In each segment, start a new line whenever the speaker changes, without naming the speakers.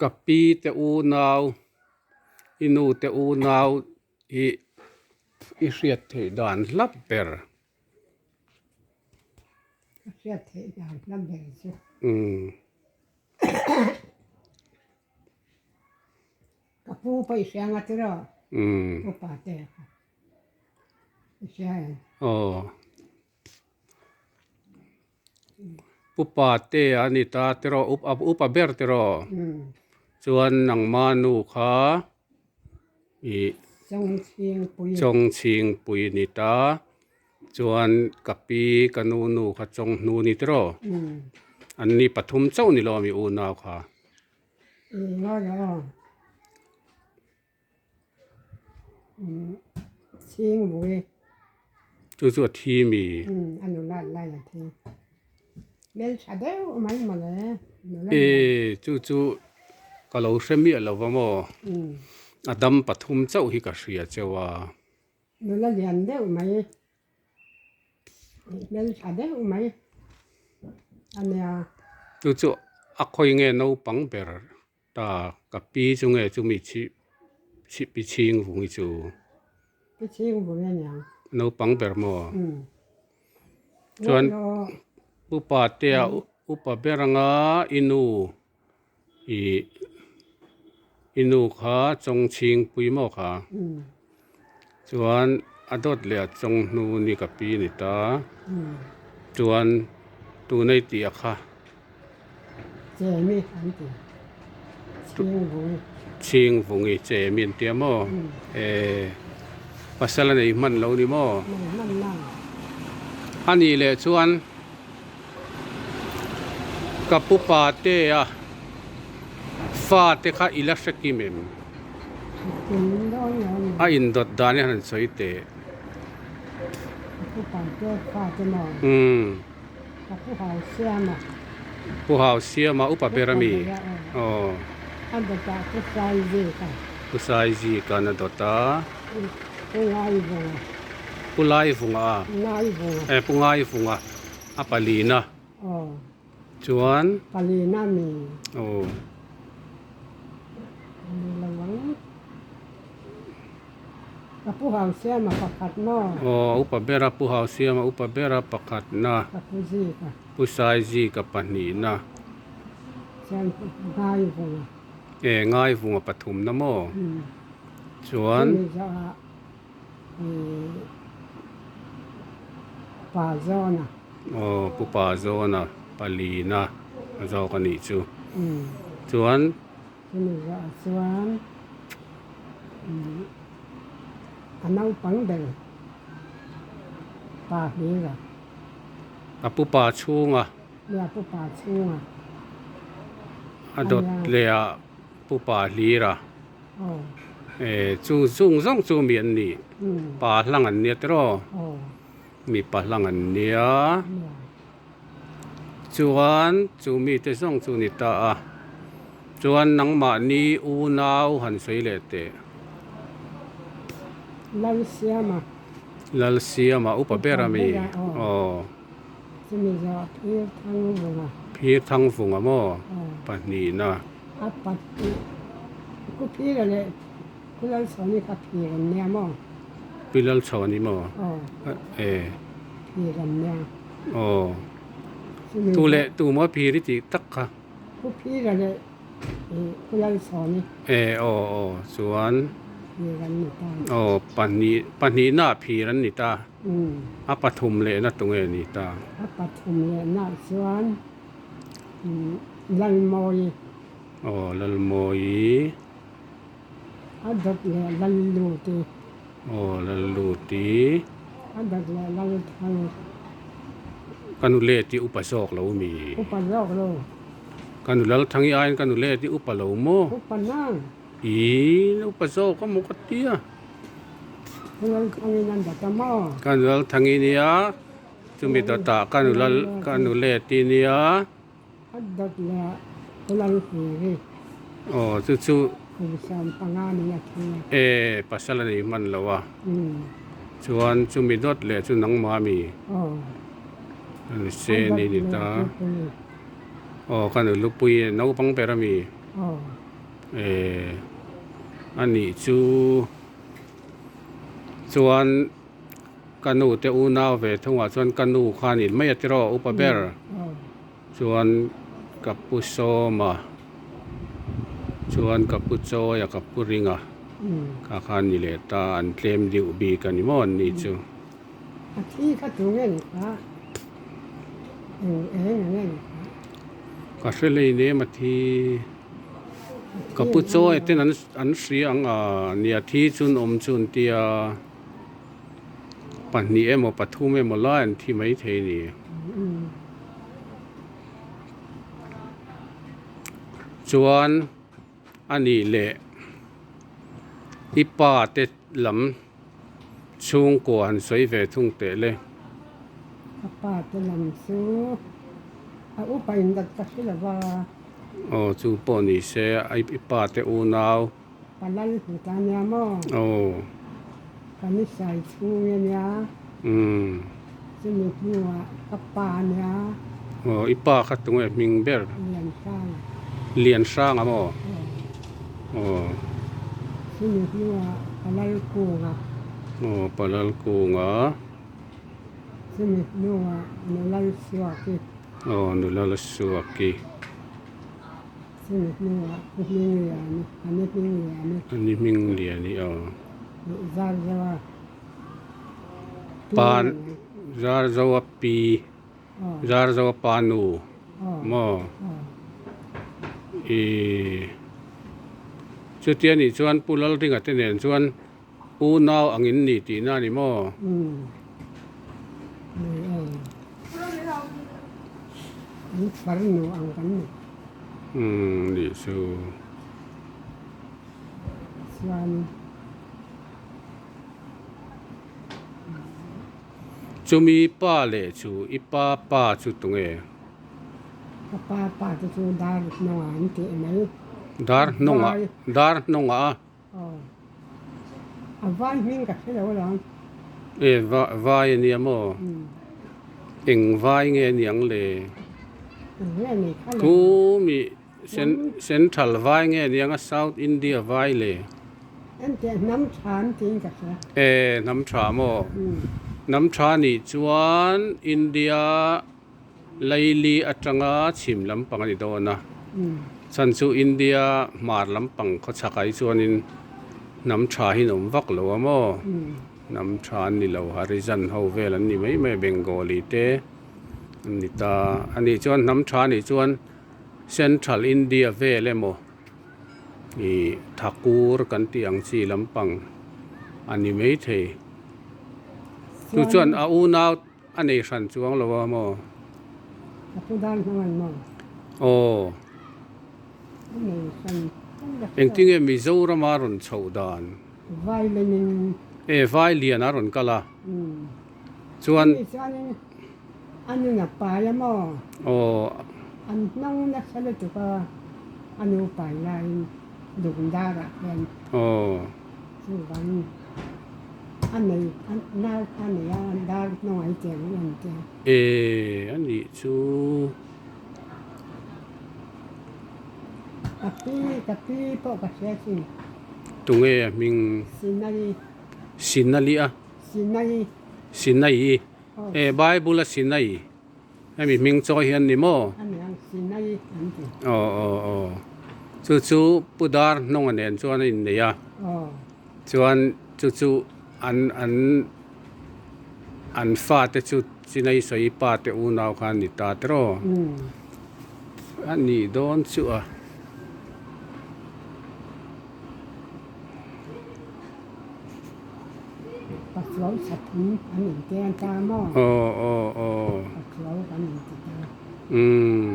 Ka pi te unau, i nu te unau hi i hriat theih dan hla ber.
Ka hriat theih dan hla ber chu. Ka pu pawh i hria nga tiraw? Upa te kha i hria em?
Aw. Upa te a ni ta tiraw upa ber tiraw? Chuan nangma nu kha ih Chawngchhingpui ni ta chuan ka pi ka nu nu kha Chawnghnu ni tiraw? An ni pathum chauh ni lo a mi unau kha. Chu chu a thi mi. E chu chu ka lo hre miah lo va maw a dam pathum chauh hi ka hria cheu a.
Nula lian deuh mai hmeltha deuh mai a nia.
Chu chu a khawi nge naupang ber Ta ka pi chu nge chu mi chhi chhi pi chhing vung hi chu.
Pi chhing vung a niang.
Naupang ber maw? Chuan upa te a upa ber anga i nu ih i nu kha chawng chhing pui maw kha? Chuan a dawt leh a chawng hnu ni ka pi ni ta. Chuan tunei tih a kha.
Chemi an ti. Chhingvungi.
Chhingvungi chemi an tia maw? E pasal a nei hman lo ni maw?
Nei hman na.
A nih leh chuan ka pu pa te a fa te kha i la hre kim em? A indawt dan hi han sawi teh.
Ka pu pa te fa te maw? Ka pu hau siama.
Pu hau siama upa ber a mi? Aw.
A dawtah Pu Sai Zika.
Pu Sai Zika na dawt a.
Pu Ngaivunga.
Pu Laivunga a.
Ngaivunga.
E Pu Ngaivunga a palina.
Aw.
Chuan.
Palina mi.
Aw.
Ni lo ang. Ka pu hau siama pakhat maw?
Aw, upa bera pu hau siama upa bera pakhatna.
Ka pu Zika.
Pu Sai Zika pahnihna.
Chuan Ngaivunga.
E, Ngaivunga pathumna maw? Chuan.
Chumi zawhah Pa Zawna.
Aw, Pu Pa Zawna palina a zawk a nih chu. Chuan.
Chumi zawhah chuan a naupang ber pa hlir a.
A pu pa chhunga.
Nia pu pa chhunga.
A dawt leh a pu pa hlir a.
Aw.
E chu zung zawng chu mi an ni. Pa hlang an nia tiraw.
Aw.
Mi pa hlang an nia.
Nia.
Chuan chu mite zawng chu ni ta a, chuan nangmahni unau han sawi leh teh.
Lalsiama.
Lalsiama upa ber a mi? Aw.
Chumi zawh Phir Thangvunga.
Phir Thangvunga maw? Pahnihna.
A pahnih. Ku Phira leh Ku Lalchhawni kha phir an nia maw?
Pi Lalchhawni maw?
Aw.
E.
Phir an nia.
Aw. Tu leh tu maw phir i tih tak kha?
Pu Phira leh Pu Lalchhawni.
E aw aw chuan.
Phir an ni ta.
Aw pahnih pahnihna ah phir an ni ta.
Umm.
A pathum lehna tunge ni ta?
A pathum lehna ah chuan Lalmawi.
Aw Lalmawi.
A dawt leh Lalluti.
Aw Lalluti.
A dawt leh Lalthang.
Ka nu let hi upa zawk lo mi?
Upa zawk lo.
Ka nu Lalthangi aiin ka nu let hi upa lo maw?
Upa nang.
Ih, upa zawk a maw ka tia.
Ka Lalthangi nan dawt a maw?
Ka nu Lalthangi nia, chumi dawtah ka nu Lal ka nu leti nia.
A dawt leh a Lalhmiri.
Aw chu chu.
Kum 15 ni a thi a.
E pasal a nei hman lo a. Chuan chumi dawt leh chu nangmah mi.
Aw.
Ani se ni ni ta. Aw ka nu lupui naupang ber a mi.
Aw.
E a nih chu chuan ka nu te unau ve thungah chuan ka nu kha a nih mai a tiraw upa ber chuan ka pu Sawma chuan ka pu Chawia ka pu Ringa kha kha a ni leh ta an tlem deuh bik a ni maw an nih chu.
A thi kha tu nge ni kha? Eng eng a nge ni kha?
Ka hre hlei nem a thi. Ka pu chawi ten an an hria ang a nia thi chun awm chu an tia pahnih emaw pathum emaw lai an thi mai thei a ni. Chuan a nih leh i pa te lam chhungkua han sawi ve thung teh le.
Ka pa te lam chu a upa in dat ka hre lo va.
Aw chu pawh ni se i pa te unau.
Pa lal hmu ta nia maw?
Aw.
Ka ni sai chhung e nia.
Umm.
Chumi hnuah ka pa nia.
Aw i pa kha tunge hming ber?
Liansanga.
Liansanga maw?
Aw.
Aw.
Chumi hnuah pa lal kunga.
Aw pa lal kunga.
Chumi hnuah nulal suaki.
Aw nulal suaki.
Chumi hnuah Pu Hmingliani, Ani Hmingliani.
Ani Hmingliani aw.
Leh Zarzoa pi.
Pa Zarzoa pi. Zarzoa pa nu maw? Ih chutia nih chuan Pu Lalringa te nen chuan unau ang in ni tihna a ni maw? Umm nih chu. Chumi pa leh chu i pa pa chu tunge?
Ka pa pa te chu dar hnawngah an tih mai.
Dar hnawngah dar hnawngah a?
Aw. A vai hming ka hre lo alawm.
E va vai a nia maw? Eng vai nge a niang le?
Eng nge ni kha le?
Thu mi Central vai nge niang a South India vai le?
Enteh hnam tha an tiin ka hria.
E hnam tha maw? Hnam tha nih chuan India laili atanga chhim lampang a ni dawn a. Chhan chu India hmar lampang khawchhak ah hi chuanin hnam tha hi an awm vak lo a maw? Hnam tha an ni lo, Harijan ho vel an ni mai mai a, Bengali te an ni ta. A nih chuan hnam tha nih chuan Central India vel emaw ih Thakur kan tih ang chi lampang a ni maithei. Chu chuan a unau a nei hran chuang lo a maw?
A pu dan hmang an maw?
Aw.
A nei hran.
Engtinge Mizorama rawn chhoh dan?
Vailenin.
E Vailian a rawn kal a. Chuan.
Chuanin a nun a pai a maw?
Aw.
An hnawng nasa lutuk a, a nu pai laiin Dungdarah hian.
Aw.
Chuvangin a nei a nau kha a nei a, dar hnawng ai tiang an ti a.
E a nih chu.
Ka pi ka pi pawh ka hria chin.
Tunge a hming?
Sinai.
Sinali a.
Sinai.
Sinai e Bible a Sinai hemi hming chawi hi an ni maw?
A ni ang Sinai an ti.
Aw aw aw chu chu Pu Dar hnawng a nen chuan a innei a.
Aw.
Chuan chu chu an an an fate chu Sinai sawi pa te unau kha an ni ta tiraw?
Umm.
A nih dawn chu a.
Pathiau sathum an inti a ta maw?
Aw aw aw.
Pathiau kan inti ta.
Umm.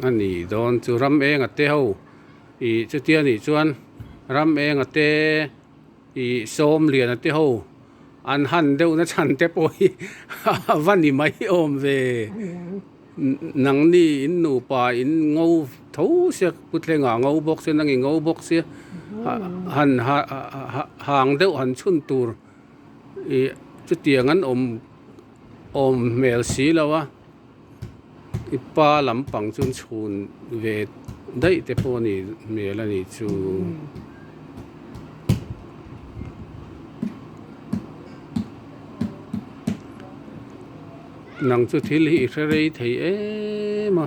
A nih dawn chu ram enga te ho ih chutia nih chuan ram enga te ih sawm lian a te ho an han deuh na chhan te pawh hi a va ni mai awm ve. Nangni in nupa in ngo tho sia Puthlenga ngo bawk sia nang i ngo bawk sia han hang deuh han chhun tur ih chutiang an awm awm hmel si lo a. I pa lampang chu an chhun ve daih te pawh a nih hmel a nih chu. Nang chu thil hi i hre rei thei em a.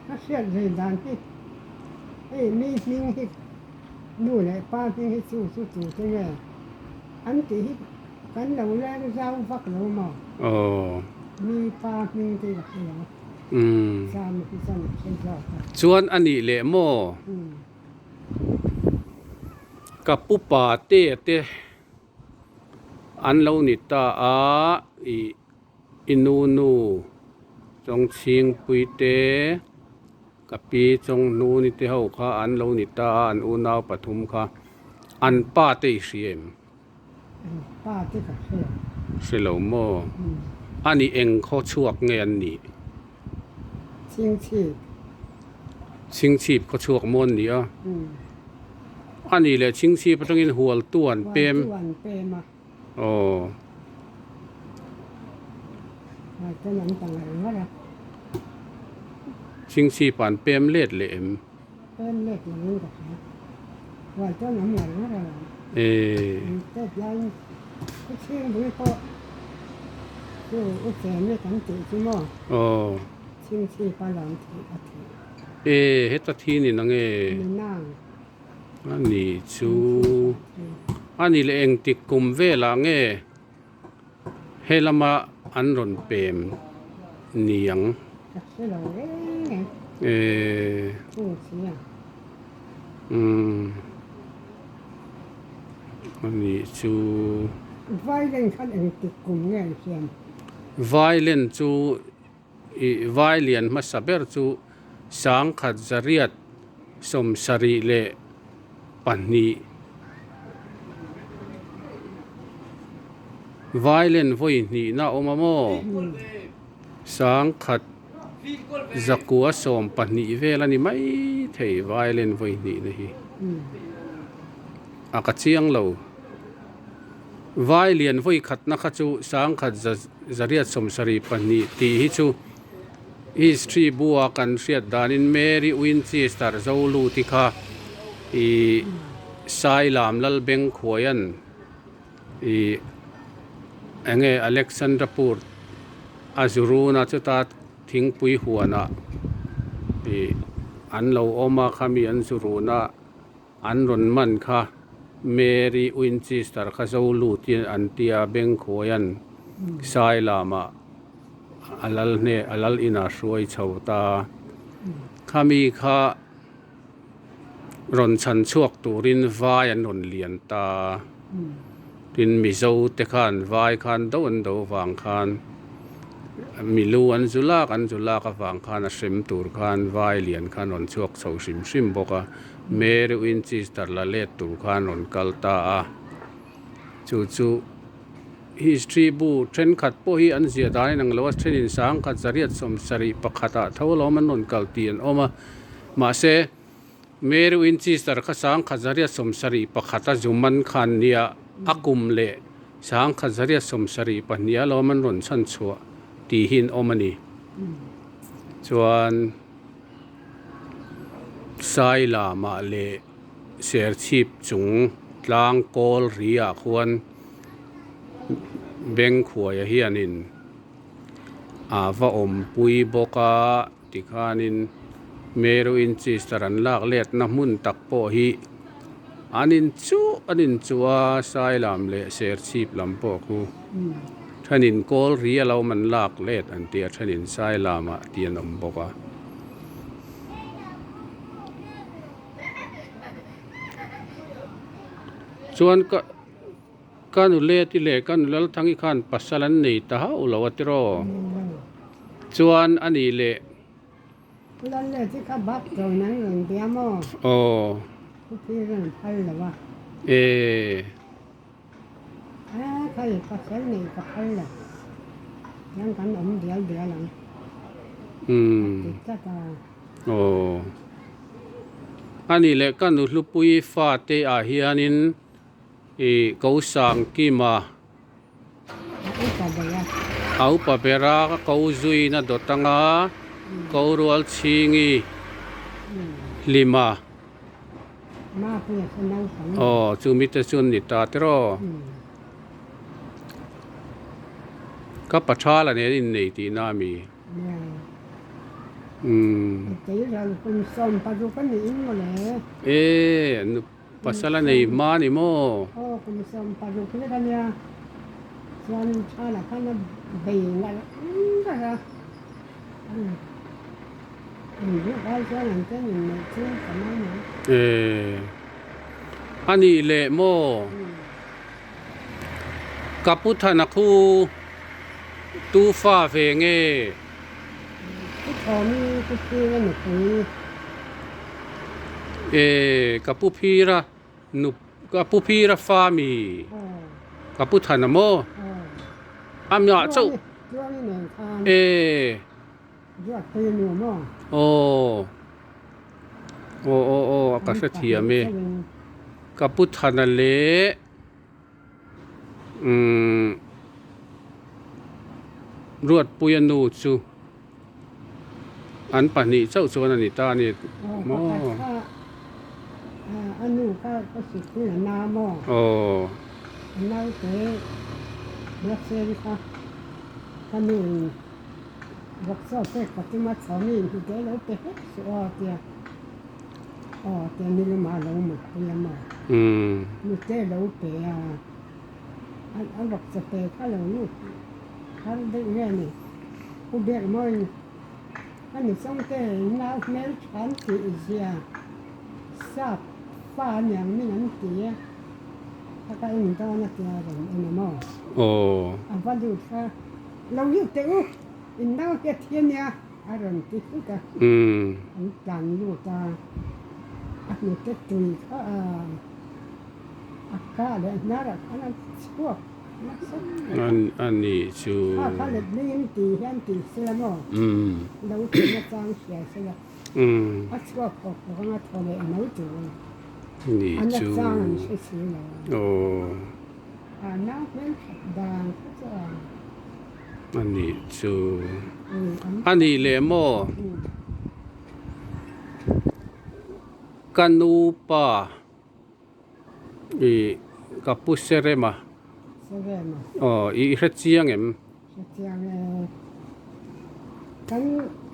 Ka hriat ve dan hi hei mi hming hi nu leh pa hming hi chu chu tu te nge an tih hi kan lo leng zau vak lo maw?
Aw.
Mi pa hming te ka hre lo.
Umm.
Zam hi chuan a hre zawk a.
Chuan a nih leh maw?
Umm.
Ka pu pa te te an lo ni ta a ih i nu nu Chawngchhingpui te ka pi Chawngnuni te ho kha an lo ni ta a an unau pathum kha an pa te i hria em?
An pa te ka hre lo.
Hre lo maw? A nih eng khaw chhuak nge an nih?
Chhingchhip.
Chhingchhip khaw chhuak maw an nih a? A nih leh Chhingchhip atangin Hualtu an pem.
Hualtu an pem a.
Aw.
Hualtu an ta ngar ngar a.
Chhingchhip an pem let leh em?
Pem let lo in ka hria. Hualtu an awm ngar ngar a lo.
Ee.
An tet laiin khaw chhing bul pawh chu u chen e kan tih chu maw?
Aw.
Chhingchhip a lawm thih a thih.
Ee, heta thi ni nang e.
Ni nang.
A ni chu. A ni leh engtik kum velah nge he lama an rawn pem ni ang?
Ka hre lo reng e.
Ee.
Chung si a.
Umm. A ni chu.
Violin khan engtik kum nge an siam?
Violin chu. I vai lian hmasa ber chu sangkhat zariat sawmsarih leh pahnih vai len vawi hnihna a awm a maw? Sangkhat zakua sawm pahnih vel a ni mai thei vai len vawi hnihna hi. A ka chiang lo. Vai lian vawi khatna kha chu sangkhat zariat sawmsarih pahnih tih hi chu history bua kan hriat danin Mary Winchester Zoluti kha ih Sailam Lalbengkhuaian ih enge Alexandrapur a zuruna chuta thingpui huanah ih an lo awm a khami an zuruna. An rawn man kha Mary Winchester kha zo lut in an tia Bengkhuaian sai lamah a lal hne a lal inah hruai chho ta. Khami kha rawn chhan chhuak turin vai an rawn lian ta. Tin Mizo te khan vai khan do an do vang khan milu an zu lak an zu lak avang khan a hrem tur khan vai lian khan rawn chhuak chho hrim hrim bawk a. Mary Winchester la let tur khan rawn kal ta a, chu chu history bu thenkhat pawh hi an ziah dan in ang lo a, thenin sangkhat zariat sawmsarih pakhatah tho alawm an rawn kal tih an awm a, mahse Mary Winchester kha sangkhat zariat sawmsarih pakhata zuman khan nia a kum leh sangkhat zariat sawmsarih pahnih alawm an rawn chhan chhuah tih hi an awm a ni. Chuan. Sailamah leh Serchhip chung tlang kawl ri ah khuan Bengkhuaia hianin a va awmpui bawk a tikhanin Meru Inchister an lak letna hmun tak pawh hi an inchuh an inchuh a Sailam leh Serchhip lam pawh khu thenin kawl ri a lo man lak let an tih a thenin Sailamah tih an awm bawk a. Chuan ka ka nule ti leh ka nu Lalthangi khan pasal an nei ta hauh lo a tiraw? Chuan a nih leh.
Lal leh chi kha bak chawn an rawn bia maw?
Aw.
Khawpui rawn phal lo a.
Ee.
A khai pasal nei ka phal lo. Tiang kan awm dial dial ang.
Umm.
A ti tlat a.
Aw. Ani leh ka nu hlupui fate ah hianin i ko Sangkima.
A upa ber a.
A upa bera ka ko zuina dawt anga ko rual chhingi hlima aw chumi te chu an ni ta tiraw ka pathala nen innei tihna a mi. Umm e pasal a nei hma a ni maw?
Aw kum 16 lek a nia chuan thala khan a bei ngar ngar a in duh ai chuan an ten in neih chu ka mai mai.
E a nih leh maw? Ka pu Thana khu Tu fa ve nge?
Pu Thawmi Pu Phira nupui.
E, ka Pu Phira nup, ka Pu Phira fa mi? Ka Pu Thana maw? A mah chauh.
Tluangi nen khan.
E.
Ruatpui nu maw?
Aw. Aw aw aw ka hrethiam e. Ka Pu Thana leh. Umm Ruatpuia nu chu an pahnih chauh chuan a ni ta a ni maw? Aw. Umm.
Nute lo pe a, a vawk chaw pe kha lo lut har deuh nge ni. Pu Berhmawiin a ni chawngte nau hmel than tih zia sap fa aniang min an ti a, ka ka en dawn a tia rawn en a maw?
Aw.
A va lut kha, lo lut teh u, in nau hi a thi ania a rawn ti hlut a.
Umm.
An tlan lut a, a hnute tui kha a. A ka leh hnar ah khan a chhuak nasa
An a nih chu.
Kha kha let ding in ti hian ti se maw? Lo ti nachang hria se la. A chhuak hawk hawk anga thaw leh mai tur a ni.
Nih
A
chu.
nachang an hre si lo a.
Aw.
A nau hmelthat dan kha chu a.
A nih chu. A nih leh maw? Ka nupa. Ih ka pu Serema.
Serema.
Aw i hre chiang em?
Hre chiang e. Kan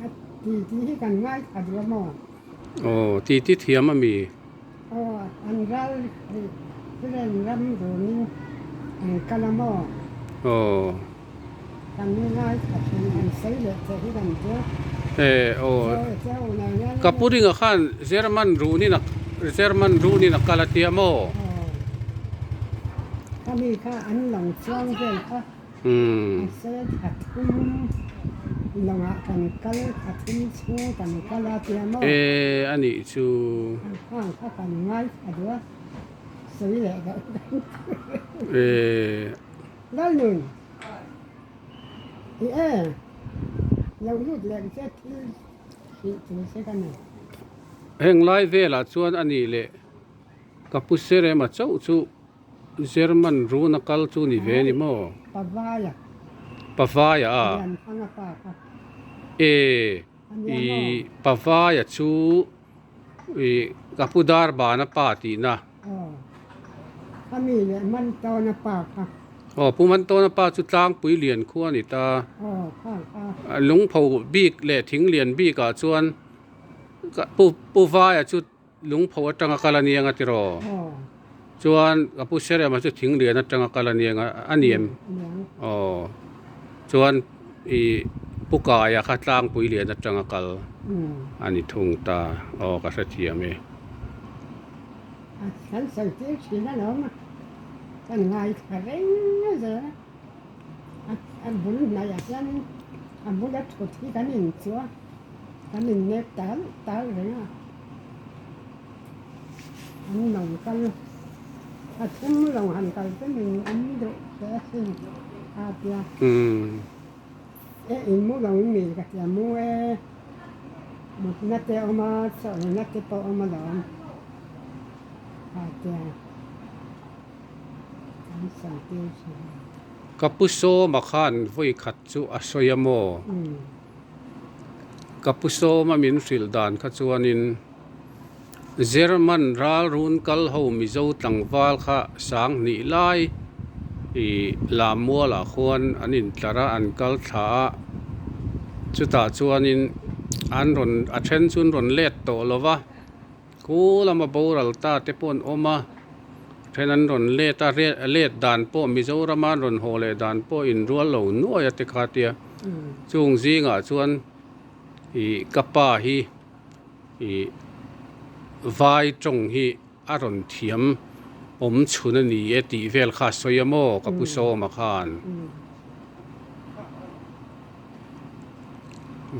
a ti ti hi kan ngai khat lo maw?
Aw ti ti thiam a mi?
Aw an ral Firen ram runin an kal a maw?
Aw.
Kan ngai khat in an sawi leh che hi kan tia.
E aw. Ka pu ringa khan German runin a German runin a kal a tia maw?
Aw. Ka mi kha an lawng chuang vel kha.
Umm.
A sawi a thum lawngah kan kal a thum chhung kan kal a tia maw?
E a nih chu.
Khang kha kan ngai thla duh a sawi leh loh kan tia.
E.
Lalnun, i e, lo lut leh che thil hrih tur che ka nei.
Heng lai velah chuan a nih leh ka pu Serema chauh chu German runa kal chu ni ve ni maw?
Pavaia.
Pavaia a?
Lianthanga pa kha.
E, i Pavaia chu i ka pu Darbana pa tihna.
Aw, a mi leh Mantawna pa kha.
Aw, Pu Mantawna pa chu tlangpui lian khu a ni ta.
Aw, kha kha.
Lungpho bik leh thing lian bikah chuan Pu Pu Vaia chu lungpho atanga kal a niang a tiraw?
Aw.
Chuan ka Pu Serema chu thing lian atanga kal a niang a ni em?
Niang.
Aw, chuan i Pu Kaia kha tlangpui lian atanga kal a ni thung ta. Aw, ka hrethiam e.
Kan sawi tir thin alawm a, kan ngaithla reng zel a, a bul hnaihah hian a bula thut hi kan inchuh a, kan innek tal tal reng a, an lo kal a thum lo han kal te min awm deuh hle asin a tia, e in mu lo mi ka tia mu e. Mutna te a awm a, chawlhna te pawh a awm alawm a tia kan sawi tir thin a.
Ka pu Sawma khan vawi khat chu a sawi a maw? Ka pu Sawma min hrilh dan kha chuanin German ral run kal ho Mizo tlangval kha sanghnih lai ih Lammualah khuan an intlar a, an kal thla a, chutah chuanin an rawn a then chu an rawn let tawh lo va. Khu lama boral ta te pawh an awm a, then an rawn let a, let dan pawh Mizorama an rawn haw leh dan pawh inrual lo nuai a ti kha tia. Chung zingah chuan ih ka pa hi ih vai tawng hi a rawn thiam awm chhun a ni e tih vel kha a sawi a maw ka pu Sawma khan.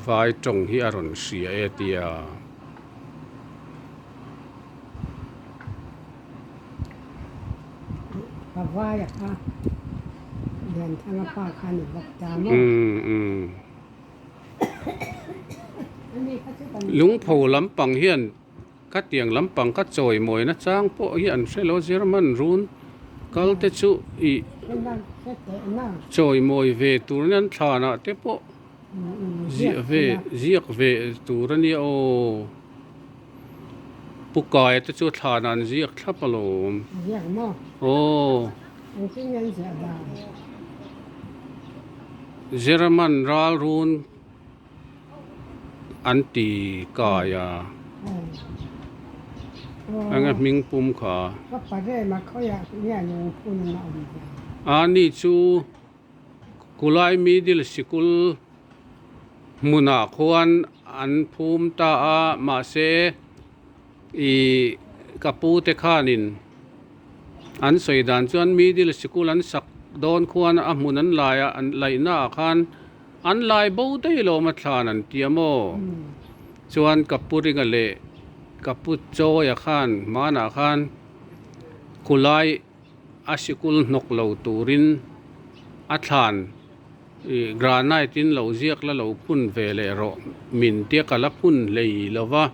Vai tawng hi a rawn hria e tia.
Ka vai a kha Lianthanga pa kha ni bawk ta maw?
Lungpho lampang hian ka tiang lampang ka chawimawi na chang pawh hi an hre lo German run kal te chu ih chawimawi ve tur nen thlanah te pawh Ziah ve ziak ve tur a nia aw. Pu Kaia te chu thlan an ziak thlap alawm.
Ziak maw?
Aw.
Engtin nge an ziah dan?
German ral run an ti Kaia. Enge hming pum kha?
Ka parem a khawiah nge lungphun a awm ve?
A ni chu. Kulai Middle Sikul hmunah khuan an phum ta a, mahse ih ka pu te khanin an sawi dan chuan Middle Sikul an sak dawn khuan a hmun an lai a an laihna ah khan an lai bo daih lo awm a thlan an ti a maw? Chuan ka pu ringa leh ka pu chawia khan hmanah khan Kulai a sikul hnawk lo turin a thlan ih granite in lo ziak la lo phun ve leh rawh min tia ka la phun hlei lo va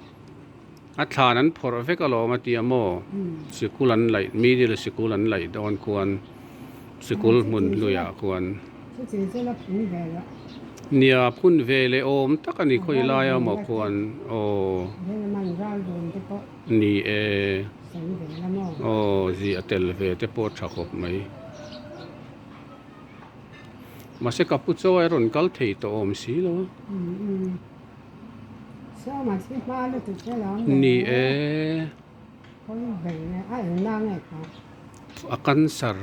a thlan an phawrh vek alawm a tia maw sikul an laih middle sikul an laih dawn khuan sikul hmun hluiah khuan nia phun ve leh awm tak a ni khawi laia maw khuan aw. Ni e. Aw zia tel ve te pawh tha khawp mai. Mahse ka pu chaw a rawn kal thei tawh awm si lo a. Ni e. A cancer.